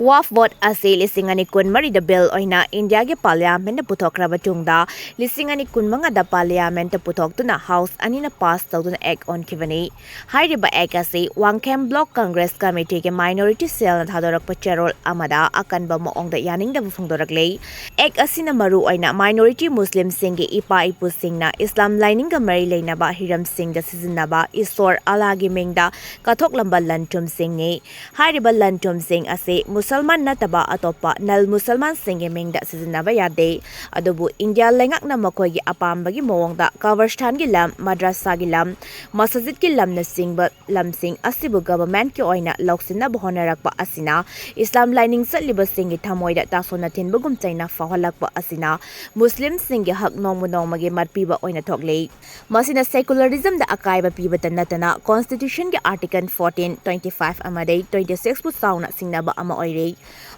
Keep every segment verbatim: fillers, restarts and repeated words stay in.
ꯋꯥꯐ vote ꯑꯁꯤ ꯂꯤꯁꯤꯡ ꯑꯅꯤ ꯀꯨꯟꯃꯔꯤꯗ ꯕꯤꯜ ꯑꯣꯏꯅ ꯏꯟꯗꯤꯌꯥꯒꯤ ꯄꯥꯔꯂꯤꯌꯥꯃꯦꯟꯠꯅ ꯄꯨꯊꯣꯛꯈ꯭ꯔꯕ ꯇꯨꯡꯗ, ꯂꯤꯁꯤꯡ ꯑꯅꯤ ꯀꯨꯟꯃꯉꯥꯗ ꯄꯥꯔꯂꯤꯌꯥꯃꯦꯟꯠꯇ ꯄꯨꯊꯣꯛꯇꯨꯅ ꯍꯥꯎꯁ ꯑꯅꯤꯅ ꯄꯥꯁ ꯇꯧꯗꯨꯅ ꯑꯦꯛ ꯑꯣꯟꯈꯤꯕꯅꯤ꯫ ꯍꯥꯏꯔꯤꯕ ꯑꯦꯛ ꯑꯁꯤ ꯋꯥꯡꯈꯦꯝ ꯕ꯭ꯂꯣꯛ ꯀꯪꯒ꯭ꯔꯦꯁ ꯀꯃꯤꯇꯤꯒꯤ ꯃꯥꯏꯅꯣꯔꯤꯇꯤ ꯁꯦꯜꯅ ꯊꯥꯗꯣꯔꯛꯄ ꯆꯦꯔꯣꯜ ꯑꯃꯗ ꯑꯀꯟꯕ ꯃꯑꯣꯡꯗ ꯌꯥꯅꯤꯡꯗꯕ ꯐꯣꯡꯗꯣꯔꯛꯂꯦ꯫ ꯑꯦꯛ ꯑꯁꯤꯅ ꯃꯔꯨ ꯑꯣꯏꯅ ꯃꯥꯏꯅꯣꯔꯤꯇꯤ ꯃꯨꯁꯂꯤꯝꯁꯤꯡꯒꯤ ꯏꯄꯥ ꯏꯄꯨꯁꯤꯡꯅ ꯏꯁꯂꯥꯝ ꯂꯥꯏꯅꯤꯡꯒ ꯃꯔꯤ ꯂꯩꯅꯕ ꯍꯤꯔꯝꯁꯤꯡꯗ ꯁꯤꯖꯤꯟꯅꯕ ꯏꯁꯣꯔ ꯑꯜꯂꯥꯒꯤ ꯃꯤꯡꯗ ꯀꯠꯊꯣꯛꯂꯝꯕ ꯂꯟ ꯊꯨꯝꯁꯤꯡꯅꯤ꯫ ꯍꯥꯏꯔꯤꯕ ꯂꯟ ꯊꯨꯝꯁꯤꯡ ꯑꯁꯤ ꯃꯨꯁꯜꯃꯥꯟ ꯅꯠꯇꯕ ꯑꯇꯣꯞꯄ ꯅꯟ ꯃꯨꯁꯜꯃꯥꯟꯁꯤꯡꯒꯤ ꯃꯤꯡꯗ ꯁꯤꯖꯤꯟꯅꯕ ꯌꯥꯗꯦ꯫ ꯑꯗꯨꯕꯨ ꯏꯟꯗꯤꯌꯥ ꯂꯩꯉꯥꯛꯅ ꯃꯈꯣꯏꯒꯤ ꯑꯄꯥꯝꯕꯒꯤ ꯃꯑꯣꯡꯗ ꯀꯕꯔꯁꯊꯥꯟꯒꯤ ꯂꯝ, ꯃꯗ꯭ꯔꯁꯥꯒꯤ ꯂꯝ, ꯃꯁꯖꯤꯗꯀꯤ ꯂꯝꯅꯆꯤꯡꯕ ꯂꯝꯁꯤꯡ ꯑꯁꯤꯕꯨ ꯒꯚꯔꯟꯃꯦꯟꯠꯀꯤ ꯑꯣꯏꯅ ꯂꯧꯁꯤꯟꯅꯕ ꯍꯣꯠꯅꯔꯛꯄ ꯑꯁꯤꯅ ꯏꯁꯂꯥꯝ ꯂꯥꯏꯅꯤꯡ ꯆꯠꯂꯤꯕꯁꯤꯡꯒꯤ ꯊꯃꯣꯏꯗ ꯇꯥꯁꯣꯟꯅ ꯊꯤꯟꯕꯒꯨꯝ ꯆꯩꯅ ꯐꯥꯎꯍꯜꯂꯛꯄ ꯑꯁꯤꯅ ꯃꯨꯁꯂꯤꯝꯁꯤꯡꯒꯤ ꯍꯛ ꯅꯣꯡꯃ ꯅꯣꯡꯃꯒꯤ ꯃꯠꯄꯤꯕ ꯑꯣꯏꯅ ꯊꯣꯛꯂꯤ꯫ ꯃꯁꯤꯅ ꯁꯦꯀꯨꯂꯔꯤꯖꯝꯗ ꯑꯀꯥꯏꯕ ꯄꯤꯕꯇ ꯅꯠꯇꯅ ꯀꯣꯟꯁꯇꯤꯇ꯭ꯌꯨꯁꯟꯒꯤ ꯑꯥꯔꯇꯤꯀꯜ ꯐꯣꯔꯇꯤꯟ, ꯇ꯭ꯋꯦꯟꯇꯤ ꯐꯥꯏꯚ ꯑꯃꯗꯤ ꯇ꯭ꯋꯦꯟꯇꯤ ꯁꯤꯛꯁꯄꯨ ꯆꯥꯎꯅ ꯁꯤꯡꯅꯕ ꯑꯃ ꯑꯣꯏꯔꯤ꯫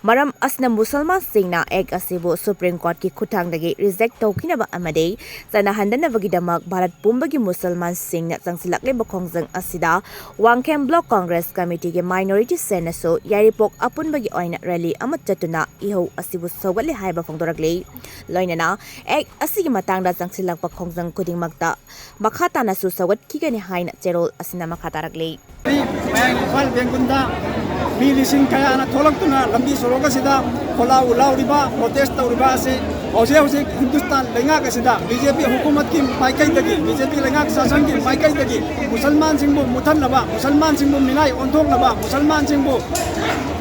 ꯃꯔꯝ ꯑꯁꯤꯅ ꯃꯨꯁꯜꯃꯥꯟꯁꯤꯡꯅ ꯑꯦꯛ ꯑꯁꯤꯕꯨ ꯁꯨꯄ꯭ꯔꯤꯝ ꯀꯣꯔꯠꯀꯤ ꯈꯨꯠꯊꯥꯡꯗꯒꯤ ꯔꯤꯖꯦꯛ ꯇꯧꯈꯤꯅꯕ ꯑꯃꯗꯤ ꯆꯠꯅꯍꯟꯗꯅꯕꯒꯤꯗꯃꯛ ꯚꯥꯔꯠ ꯄꯨꯝꯕꯒꯤ ꯃꯨꯁꯜꯃꯥꯟꯁꯤꯡꯅ ꯆꯪꯁꯤꯜꯂꯛꯂꯤꯕ ꯈꯣꯡꯖꯪ ꯑꯁꯤꯗ ꯋꯥꯡꯈꯦꯝ ꯕ꯭ꯂꯣꯛ ꯀꯪꯒ꯭ꯔꯦꯁ ꯀꯃꯤꯇꯤꯒꯤ ꯃꯥꯏꯅꯣꯔꯤꯇꯤ ꯁꯦꯜꯅꯁꯨ ꯌꯥꯏꯔꯤꯄꯣꯛ ꯑꯄꯨꯟꯕꯒꯤ ꯑꯣꯏꯅ ꯔꯦꯂꯤ ꯑꯃ ꯆꯠꯇꯨꯅ ꯏꯍꯧ ꯑꯁꯤꯕꯨ ꯁꯧꯒꯠꯂꯦ ꯍꯥꯏꯕ ꯐꯣꯡꯗꯣꯔꯛꯂꯤ꯫ ꯂꯣꯏꯅꯅ ꯑꯦꯛ ꯑꯁꯤꯒꯤ ꯃꯇꯥꯡꯗ ꯆꯪꯁꯤꯜꯂꯛꯄ ꯈꯣꯡꯖꯪ ꯈꯨꯗꯤꯡꯃꯛꯇ ꯃꯈꯥ ꯇꯥꯅꯁꯨ ꯁꯧꯒꯠꯈꯤꯒꯅꯤ ꯍꯥꯏꯅ ꯆꯦꯔꯣꯜ ꯑꯁꯤꯅ ꯃꯈꯥ ꯇꯥꯔꯛꯂꯤ꯫ ꯃꯌꯥꯡ ꯏꯝꯐꯥꯜ ꯕꯦꯡꯒꯨꯟꯗ ꯃꯤ ꯂꯤꯁꯤꯡ ꯀꯌꯥꯅ ꯊꯣꯛꯂꯛꯇꯨꯅ ꯂꯝꯕꯤ ꯁꯣꯔꯣꯛ ꯑꯁꯤꯗ ꯈꯣꯜꯂꯥꯎ ꯂꯥꯎꯔꯤꯕ, ꯄ꯭ꯔꯣꯇꯦꯁ ꯇꯧꯔꯤꯕ ꯑꯁꯤ ꯍꯧꯖꯤꯛ ꯍꯧꯖꯤꯛ ꯍꯤꯟꯗꯨꯁꯇꯥꯟ ꯂꯩꯉꯥꯛ ꯑꯁꯤꯗ ꯕꯤ ꯖꯦ ꯄꯤ ꯍꯨꯀꯨꯃꯠꯀꯤ ꯃꯥꯏꯀꯩꯗꯒꯤ, ꯕꯤ ꯖꯦ ꯄꯤ ꯂꯩꯉꯥꯛ ꯁꯥꯁꯟꯒꯤ ꯃꯥꯏꯀꯩꯗꯒꯤ ꯃꯨꯁꯜꯃꯥꯟꯁꯤꯡꯕꯨ ꯃꯨꯠꯊꯠꯅꯕ, ꯃꯨꯁꯜꯃꯥꯟꯁꯤꯡꯕꯨ ꯃꯤꯅꯥꯏ ꯑꯣꯟꯊꯣꯛꯅꯕ, ꯃꯨꯁꯜꯃꯥꯟꯁꯤꯡꯕꯨ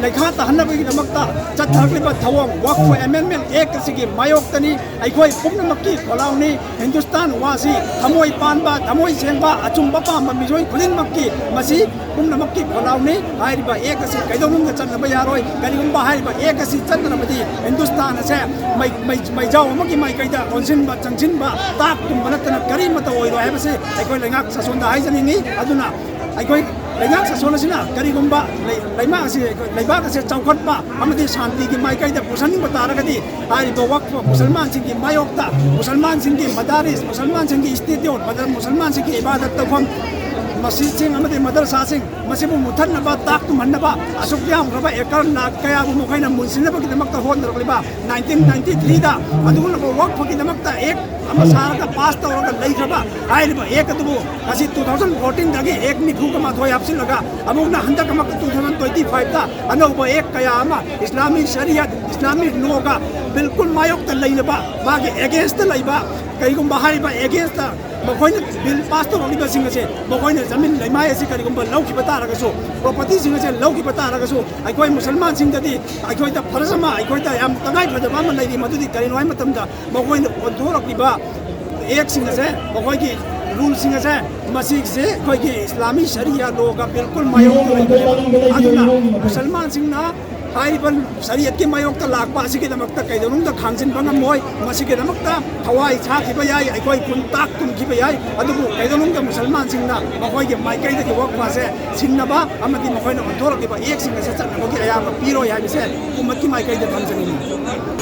ꯂꯩꯈꯥ ꯇꯥꯍꯟꯅꯕꯒꯤꯗꯃꯛꯇ ꯆꯠꯊꯔꯛꯂꯤꯕ ꯊꯧꯑꯣꯡ ꯋꯛꯐ ꯑꯦꯃꯦꯟꯗꯃꯦꯟꯠ ꯑꯦꯛ ꯑꯁꯤꯒꯤ ꯃꯥꯌꯣꯛꯇꯅꯤ꯫ ꯑꯩꯈꯣꯏ ꯄꯨꯝꯅꯃꯛꯀꯤ ꯈꯣꯜꯂꯥꯎꯅꯤ꯫ ꯍꯤꯟꯗꯨꯁꯇꯥꯟ ꯋꯥꯁꯤ ꯊꯃꯣꯏ ꯄꯥꯟꯕ, ꯊꯃꯣꯏ ꯁꯦꯡꯕ, ꯑꯆꯨꯝꯕ ꯄꯥꯝꯕ ꯃꯤꯑꯣꯏ ꯈꯨꯗꯤꯡꯃꯛꯀꯤ ꯃꯁꯤ ꯄꯨꯝꯅꯃꯛꯀꯤ ꯈꯣꯜꯂꯥꯎꯅꯤ꯫ ꯍꯥꯏꯔꯤꯕ ꯑꯦꯛ ꯑꯁꯤ ꯀꯩꯗꯧꯅꯨꯡꯗ ꯆꯠꯅꯕ ꯌꯥꯔꯣꯏ꯫ ꯀꯔꯤꯒꯨꯝꯕ ꯍꯥꯏꯔꯤꯕ ꯑꯦꯛ ꯑꯁꯤ ꯆꯠꯅꯔꯕꯗꯤ ꯍꯤꯟꯗꯨꯁꯇꯥꯟ ꯑꯁꯦ ꯃꯩ-, ꯃꯩ-, ꯃꯩꯖꯥꯎ ꯑꯃꯒꯤ ꯃꯥꯏꯀꯩꯗ ꯑꯣꯟꯁꯤꯟꯕ, ꯆꯪꯁꯤꯟꯕ, ꯇꯥꯛ ꯇꯨꯝꯕ ꯅꯠꯇꯅ ꯀꯔꯤꯃꯠꯇ ꯑꯣꯏꯔꯣꯏ ꯍꯥꯏꯕꯁꯤ ꯑꯩꯈꯣꯏ ꯂꯩꯉꯥꯛ ꯁꯥꯁꯣꯟꯗ ꯍꯥꯏꯖꯅꯤꯡꯏ꯫ ꯑꯗꯨꯅ ꯑꯩꯈꯣꯏ ꯂꯩꯉꯥꯛ ꯁꯥꯁꯣꯟ ꯑꯁꯤꯅ ꯀꯔꯤꯒꯨꯝꯕ ꯂꯩ-, ꯂꯩꯉꯥꯛ ꯑꯁꯤ, ꯂꯩꯕꯥꯛ ꯑꯁꯦ ꯆꯥꯎꯈꯠꯄ ꯑꯃꯗꯤ ꯁꯥꯟꯇꯤꯒꯤ ꯃꯥꯏꯀꯩꯗ ꯄꯨꯁꯤꯟꯅꯤꯡꯕ ꯇꯥꯔꯒꯗꯤ ꯍꯥꯏꯔꯤꯕ ꯋꯛꯐ ꯃꯨꯁꯜꯃꯥꯟꯁꯤꯡꯒꯤ ꯃꯥꯌꯣꯛꯇ, ꯃꯨꯁꯜꯃꯥꯟꯁꯤꯡꯒꯤ ꯃꯗꯥꯔꯤꯁ, ꯃꯨꯁꯜꯃꯥꯟꯁꯤꯡꯒꯤ ꯏꯟꯁꯇꯤꯇ꯭ꯌꯨꯠ, ꯃꯗ-, ꯃꯨꯁꯜꯃꯥꯟꯁꯤꯡꯒꯤ ꯏꯕꯥꯗꯠ ꯇꯧꯐꯝ, ꯃꯁꯖꯤꯗꯁꯤꯡ ꯑꯃꯗꯤ ꯃꯗꯔꯁꯥꯁꯤꯡ ꯃꯁꯤꯕꯨ ꯃꯨꯊꯠꯅꯕ, ꯇꯥꯛ ꯇꯨꯝꯍꯟꯅꯕ, ꯑꯁꯨꯛ ꯌꯥꯝꯈ꯭ꯔꯕ ꯑꯦꯀꯔ ꯂꯥꯈ ꯀꯌꯥꯕꯨ ꯃꯈꯣꯏꯅ ꯃꯨꯟꯁꯤꯟꯅꯕꯒꯤꯗꯃꯛꯇ ꯍꯣꯠꯅꯔꯛꯂꯤꯕ, ꯅꯥꯏꯟꯇꯤꯟ ꯅꯥꯏꯟꯇꯤ ꯊ꯭ꯔꯤꯗ ꯑꯗꯨꯒꯨꯝꯂꯕ ꯋꯛꯐꯒꯤꯗꯃꯛꯇ ꯑꯦꯛ ꯑꯃ ꯁꯥꯔꯒ ꯄꯥꯁ ꯇꯧꯔꯒ ꯂꯩꯈ꯭ꯔꯕ ꯍꯥꯏꯔꯤꯕ ꯑꯦꯛ ꯑꯗꯨꯕꯨ ꯉꯁꯤ ꯇꯨ ꯊꯥꯎꯖꯟ ꯐꯣꯔꯇꯤꯟꯗꯒꯤ ꯑꯦꯛ ꯅꯤꯐꯨꯒ ꯃꯥꯊꯣꯏ ꯍꯥꯞꯆꯤꯜꯂꯒ ꯑꯃꯨꯛꯅ ꯍꯟꯗꯛ ꯑꯃꯛ ꯇꯨ ꯊꯥꯎꯖꯟ ꯇ꯭ꯋꯦꯟꯇꯤ ꯐꯥꯏꯚꯇ ꯑꯅꯧꯕ ꯑꯦꯛ ꯀꯌꯥ ꯑꯃ ꯏꯁꯂꯥꯃꯤꯛ ꯁꯔꯤꯌꯠ, ꯏꯁꯂꯥꯃꯤꯛ ꯂꯣꯒ ꯕꯤꯜꯀꯨꯜ ꯃꯥꯌꯣꯛꯇ ꯂꯩꯅꯕ, ꯃꯥꯒꯤ ꯑꯦꯒꯦꯟꯁꯇ ꯂꯩꯕ, ꯀꯔꯤꯒꯨꯝꯕ ꯍꯥꯏꯔꯤꯕ ꯑꯦꯒꯦꯟꯁꯇ ꯃꯈꯣꯏꯅ ꯕꯤꯜ ꯄꯥꯁ ꯇꯧꯔꯛꯂꯤꯕꯁꯤꯡ ꯑꯁꯦ ꯃꯈꯣꯏꯅ ꯖꯃꯤꯟ ꯂꯩꯃꯥꯏ ꯑꯁꯤ ꯀꯔꯤꯒꯨꯝꯕ ꯂꯧꯈꯤꯕ ꯇꯥꯔꯒꯁꯨ, ꯄ꯭ꯔꯣꯄꯔꯇꯤꯁꯤꯡ ꯑꯁꯦ ꯂꯧꯈꯤꯕ ꯇꯥꯔꯒꯁꯨ, ꯑꯩꯈꯣꯏ ꯃꯨꯁꯜꯃꯥꯟꯁꯤꯡꯗꯗꯤ ꯑꯩꯈꯣꯏꯗ ꯐꯔꯖ ꯑꯃ, ꯑꯩꯈꯣꯏꯗ ꯌꯥꯝ ꯇꯉꯥꯏ ꯐꯗꯕ ꯑꯃ ꯂꯩꯔꯤ꯫ ꯃꯗꯨꯗꯤ ꯀꯔꯤꯅꯣ ꯍꯥꯏꯕ ꯃꯇꯝꯗ ꯃꯈꯣꯏꯅ ꯑꯣꯟꯊꯣꯔꯛꯂꯤꯕ ꯑꯦꯛꯁꯤꯡ ꯑꯁꯦ, ꯃꯈꯣꯏꯒꯤ ꯔꯨꯜꯁꯤꯡ ꯑꯁꯦ, ꯃꯁꯤꯁꯦ ꯑꯩꯈꯣꯏꯒꯤ ꯏꯁꯂꯥꯃꯤ ꯁꯔꯤꯌꯥ ꯂꯣꯒ ꯕꯤꯜꯀꯨꯜ ꯃꯥꯌꯣꯛꯅ ꯂꯩꯕꯅꯦꯕ꯫ ꯑꯗꯨꯅ ꯃꯨꯁꯜꯃꯥꯟꯁꯤꯡꯅ ꯍꯥꯏꯔꯤꯕ ꯁꯔꯤꯌꯠꯀꯤ ꯃꯥꯌꯣꯛꯇ ꯂꯥꯛꯄ ꯑꯁꯤꯒꯤꯗꯃꯛꯇ ꯀꯩꯗꯧꯅꯨꯡꯗ ꯈꯥꯡꯖꯤꯟꯕ ꯉꯝꯃꯣꯏ꯫ ꯃꯁꯤꯒꯤꯗꯃꯛꯇ ꯊꯋꯥꯏ ꯁꯥꯈꯤꯕ ꯌꯥꯏ, ꯑꯩꯈꯣꯏ ꯈꯨꯟ ꯇꯥꯛ ꯇꯨꯝꯈꯤꯕ ꯌꯥꯏ, ꯑꯗꯨꯕꯨ ꯀꯩꯗꯧꯅꯨꯡꯗ ꯃꯨꯁꯜꯃꯥꯟꯁꯤꯡꯅ ꯃꯈꯣꯏꯒꯤ ꯃꯥꯏꯀꯩꯗꯒꯤ ꯋꯛꯐ ꯑꯁꯦ ꯁꯤꯟꯅꯕ ꯑꯃꯗꯤ ꯃꯈꯣꯏꯅ ꯑꯣꯟꯊꯣꯔꯛꯂꯤꯕ ꯑꯦꯛꯁꯤꯡ ꯑꯁꯦ ꯆꯠꯅꯕꯒꯤ ꯑꯌꯥꯕ ꯄꯤꯔꯣꯏ ꯍꯥꯏꯕꯁꯦ ꯍꯨꯀꯨꯃꯠꯀꯤ ꯃꯥꯏꯀꯩꯗ ꯊꯝꯖꯅꯤꯡꯏ꯫